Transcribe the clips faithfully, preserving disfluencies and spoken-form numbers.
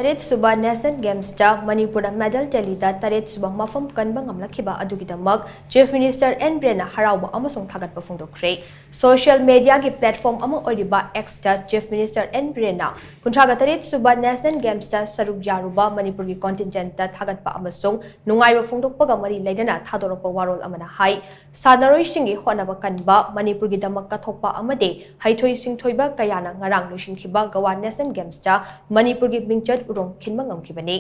ꯇꯔꯦꯠ ꯁꯨꯕ National Gamesꯇ ꯃꯅꯤꯄꯨꯔꯅ medal tallyꯗ ꯇꯔꯦꯠ ꯁꯨꯕ ꯃꯐꯝ ꯀꯟꯕ ꯉꯝꯂꯛꯈꯤꯕ ꯑꯗꯨꯒꯤꯗꯃꯛ Chief Minister N ꯕꯤꯔꯦꯟꯅ ꯍꯔꯥꯎꯕ ꯑꯃꯁꯨꯡ ꯊꯥꯒꯠꯄ ꯐꯣꯡꯗꯣꯛꯈ꯭ꯔꯦ꯫ Social mediaꯒꯤ platform ꯑꯃ ꯑꯣꯏꯔꯤꯕ Xꯇ Chief Minister N ꯕꯤꯔꯦꯟꯅ ꯀꯨꯟꯊ꯭ꯔꯥꯒ ꯇꯔꯦꯠ ꯁꯨꯕ National Gamesꯇ ꯁꯔꯨꯛ ꯌꯥꯔꯨꯕ ꯃꯅꯤꯄꯨꯔꯒꯤ contingentꯇ ꯊꯥꯒꯠꯄ ꯑꯃꯁꯨꯡ ꯅꯨꯡꯉꯥꯏꯕ ꯐꯣꯡꯗꯣꯛꯄꯒ ꯃꯔꯤ ꯂꯩꯅꯅ ꯊꯥꯗꯣꯔꯛꯄ ꯋꯥꯔꯣꯜ ꯑꯃꯅ ꯍꯥꯏ, ꯁꯥꯟꯅꯔꯣꯏꯁꯤꯡꯒꯤ ꯍꯣꯠꯅꯕ ꯀꯟꯕ, ꯃꯅꯤꯄꯨꯔꯒꯤꯗꯃꯛ ꯀꯠꯊꯣꯛꯄ ꯑꯃꯗꯤ ꯍꯩꯊꯣꯏ ꯁꯤꯡꯊꯣꯏꯕ ꯀꯌꯥꯅ ꯉꯔꯥꯡ ꯂꯣꯏꯁꯤꯟꯈꯤꯕ Goa National Gamesꯇ ꯃꯅꯤꯄꯨꯔꯒꯤ ꯃꯤꯡꯆꯠ ꯎꯔꯣꯡ ꯈꯤꯟꯕ ꯉꯝꯈꯤꯕꯅꯤ꯫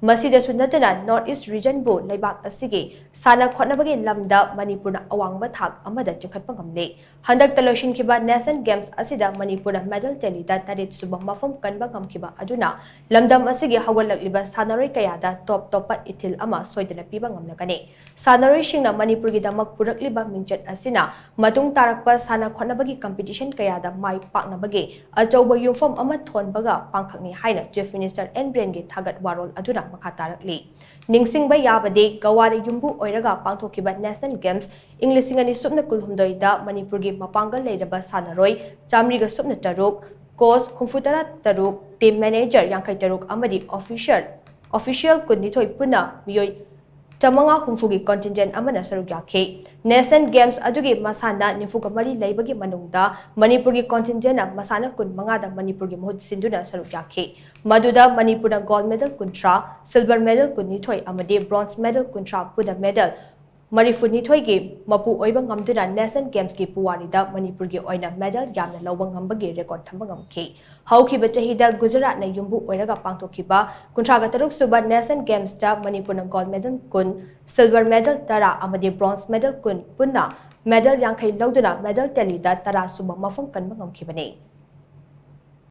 ꯃꯁꯤꯗꯁꯨ ꯅꯠꯇꯅ North East regionꯕꯨ ꯂꯩꯕꯥꯛ ꯑꯁꯤꯒꯤ ꯁꯥꯟꯅ ꯈꯣꯠꯅꯕꯒꯤ ꯂꯝꯗ ꯃꯅꯤꯄꯨꯔꯅ ꯑꯋꯥꯡꯕ ꯊꯥꯛ ꯑꯃꯗ ꯆꯤꯡꯈꯠꯄ ꯉꯝꯂꯦ꯫ ꯍꯟꯗꯛꯇ ꯂꯣꯏꯁꯤꯟꯈꯤꯕ National Games ꯑꯁꯤꯗ ꯃꯅꯤꯄꯨꯔꯅ medal tallyꯗ ꯇꯔꯦꯠ ꯁꯨꯕ ꯃꯐꯝ ꯀꯟꯕ ꯉꯝꯈꯤꯕ ꯑꯗꯨꯅ ꯂꯝꯗꯝ ꯑꯁꯤꯒꯤ ꯍꯧꯒꯠꯂꯛꯂꯤꯕ ꯁꯥꯟꯅꯔꯣꯏ ꯀꯌꯥꯗ top ꯇꯣꯞꯄ ꯏꯊꯤꯜ ꯑꯃ ꯁꯣꯏꯗꯅ ꯄꯤꯕ ꯉꯝꯂꯒꯅꯤ꯫ ꯁꯥꯟꯅꯔꯣꯏꯁꯤꯡꯅ ꯃꯅꯤꯄꯨꯔꯒꯤꯗꯃꯛ ꯄꯨꯔꯛꯂꯤꯕ ꯃꯤꯡꯆꯠ ꯑꯁꯤꯅ ꯃꯇꯨꯡ ꯇꯥꯔꯛꯄ ꯁꯥꯟꯅ ꯈꯣꯠꯅꯕꯒꯤ competition ꯀꯌꯥꯗ ꯃꯥꯏ ꯄꯥꯛꯅꯕꯒꯤ ꯑꯆꯧꯕ ꯌꯨꯝꯐꯝ ꯑꯃ ꯊꯣꯟꯕꯒ ꯄꯥꯡꯈꯛꯅꯤ ꯍꯥꯏꯅ Chief Minister N ꯕꯤꯔꯦꯟꯒꯤ ꯊꯥꯒꯠ ꯋꯥꯔꯣꯜ ꯑꯗꯨꯅ ꯃꯈꯥ ꯇꯥꯔꯛꯂꯤ꯫ ꯅꯤꯡꯁꯤꯡꯕ ꯌꯥꯕꯗꯤ, ꯒꯋꯥꯗ ꯌꯨꯝꯕꯨ ꯑꯣꯏꯔꯒ ꯄꯥꯡꯊꯣꯛꯈꯤꯕ National Games ꯏꯪ ꯂꯤꯁꯤꯡ ꯑꯅꯤ ꯁꯨꯞꯅ ꯀꯨꯟꯍꯨꯝꯗꯣꯏꯗ ꯃꯅꯤꯄꯨꯔꯒꯤ ꯃꯄꯥꯡꯒꯜ ꯂꯩꯔꯕ ꯁꯥꯟꯅꯔꯣꯏ ꯆꯥꯃꯔꯤꯒ ꯁꯨꯞꯅ ꯇꯔꯨꯛ, coach ꯍꯨꯝꯐꯨꯇꯔꯥ ꯇꯔꯨꯛ, team manager ꯌꯥꯡꯈꯩ ꯇꯔꯨꯛ ꯑꯃꯗꯤ official, official ꯀꯨꯟꯅꯤꯊꯣꯏ ꯄꯨꯟꯅ ꯃꯤꯑꯣꯏ ꯆꯥꯃꯉꯥ ꯍꯨꯝꯐꯨꯒꯤ contingent ꯑꯃꯅ ꯁꯔꯨꯛ ꯌꯥꯈꯤ꯫ National Games ꯑꯗꯨꯒꯤ ꯃꯁꯥꯟꯅ ꯅꯤꯐꯨꯒ ꯃꯔꯤ ꯂꯩꯕꯒꯤ ꯃꯅꯨꯡꯗ ꯃꯅꯤꯄꯨꯔꯒꯤ contingentꯅ ꯃꯁꯥꯟꯅ ꯀꯨꯟꯃꯉꯥꯗ ꯃꯅꯤꯄꯨꯔꯒꯤ ꯃꯍꯨꯠ ꯁꯤꯟꯗꯨꯅ ꯁꯔꯨꯛ ꯌꯥꯈꯤ꯫ ꯃꯗꯨꯗ ꯃꯅꯤꯄꯨꯔꯅ gold medal ꯀꯨꯟꯊ꯭ꯔꯥ, silver medal ꯀꯨꯟꯅꯤꯊꯣꯏ ꯑꯃꯗꯤ bronze medal ꯀꯨꯟꯊ꯭ꯔꯥ ꯄꯨꯟꯅ medal ꯃꯔꯤꯐꯨꯅꯤꯊꯣꯏꯒꯤ ꯃꯄꯨ ꯑꯣꯏꯕ ꯉꯝꯗꯨꯅ National Gamesꯀꯤ ꯄꯨꯋꯥꯔꯤꯗ ꯃꯅꯤꯄꯨꯔꯒꯤ ꯑꯣꯏꯅ medal ꯌꯥꯝꯅ ꯂꯧꯕ ꯉꯝꯕꯒꯤ record ꯊꯝꯕ ꯉꯝꯈꯤ꯫ ꯍꯧꯈꯤꯕ ꯆꯍꯤꯗ ꯒꯨꯖꯔꯥꯠꯅ ꯌꯨꯝꯕꯨ ꯑꯣꯏꯔꯒ ꯄꯥꯡꯊꯣꯛꯈꯤꯕ ꯀꯨꯟꯊ꯭ꯔꯥꯒ ꯇꯔꯨꯛ ꯁꯨꯕ National Gamesꯇ ꯃꯅꯤꯄꯨꯔꯅ gold medal ꯀꯨꯟ, silver medal ꯇꯔꯥ ꯑꯃꯗꯤ bronze medal ꯀꯨꯟ ꯄꯨꯟꯅ medal ꯌꯥꯡꯈꯩ ꯂꯧꯗꯨꯅ medal tallyꯗ ꯇꯔꯥ ꯁꯨꯕ ꯃꯐꯝ ꯀꯟꯕ ꯉꯝꯈꯤꯕꯅꯤ꯫